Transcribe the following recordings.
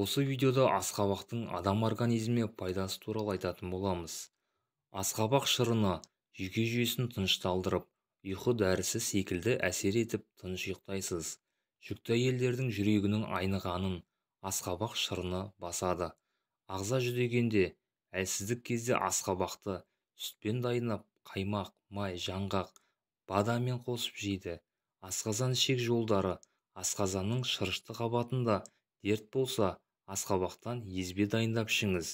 Осы видеода асқабақтың адам организміне пайдасы туралы айтатын боламыз. Асқабақ шырыны жүйке жүйесін тынышталдырып, ұйқы дәрісі секілді әсер етіп тыныш ұйықтайсыз. Жүкті әйелдердің жүрегінің айнығанын асқабақ шырыны басады. Ағза жүдегенде, әлсіздік кезде асқабақты сүтпен дайындап, қаймақ, май, жаңғақ, бадаммен қосып жейді. Асқазан-ішек жолдары, асқазанның шырышты қабатында дерт болса, асқабақтан езбе дайындап ішіңіз.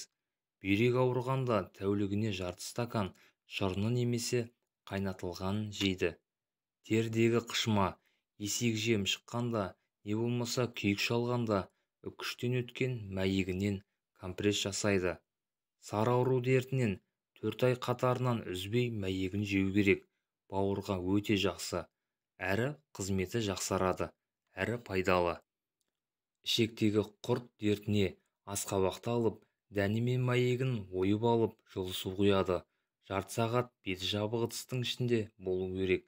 Бүйрек ауырғанда тәулігіне жарты стакан шырыны немесе қайнатылғанын жейді. Терідегі қышыма, есекжем шыққанда, не болмаса күйік шалғанда үккіштен өткен мәйегінен компресс жасайды. Сары ауру дертінен 4 ай қатарынан үзбей мәйегін жеу керек. Бауырға өте жақсы, әрі қызметі жақсарады, әрі пайдалы. Ішектегі құрт дертіне асқабақты алып, дәні мен мәйегін ойып алып, жылы су құяды. Жарты сағат беті жабық ыдыстың ішінде болу керек.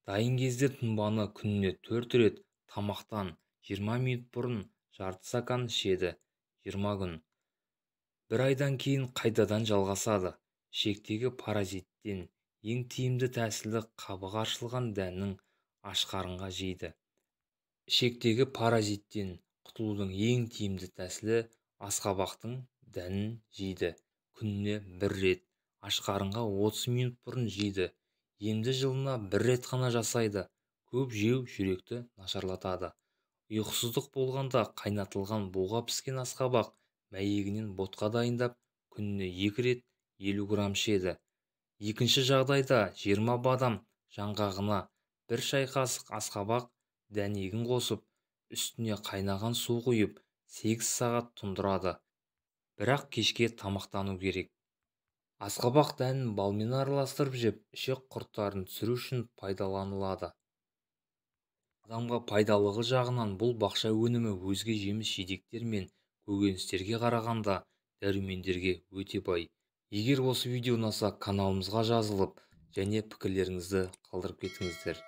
Дайын кезде тұнбаны күніне 4 рет тамақтан 20 минут бұрын жарты стакан ішеді. 20 күн. Бір айдан кейін қайтадан жалғасады. Ішектегі паразиттен ең тиімді тәсілді қабығы аршылған дәннің ашқарынға жейді. Ішектегі паразиттен құтылудың ең тиімді тәсілі асқабақтың дәнін жейді. Күніне бір рет, ашқарынға 30 минут бұрын жейді. Емді жылына бір рет қана жасайды. Көп жеу жүректі нашарлатады. Ұйқысыздық болғанда қайнатылған буға піскен асқабақ мәйегінен ботқа дайындап, күніне 2 рет 50 грамм ішеді. Екінші жағдайда 20 бадам жаңғағына 1 шай қасық асқабақ дәнегін қосып, үстіне қайнаған су құйып, 8 сағат тұндырады. Бірақ кешке тамақтану керек. Асқабақ дәнін балмен араластырып жеп, ішек құрттарын түсіру үшін пайдаланылады. Адамға пайдалығы жағынан бұл бақша өнімі өзге жеміс-жидектер мен көкөністерге қарағанда дәрумендерге өте бай. Егер осы видео ұнаса, каналымызға жазылып және пікірлеріңізді қалдырып кетіңіздер.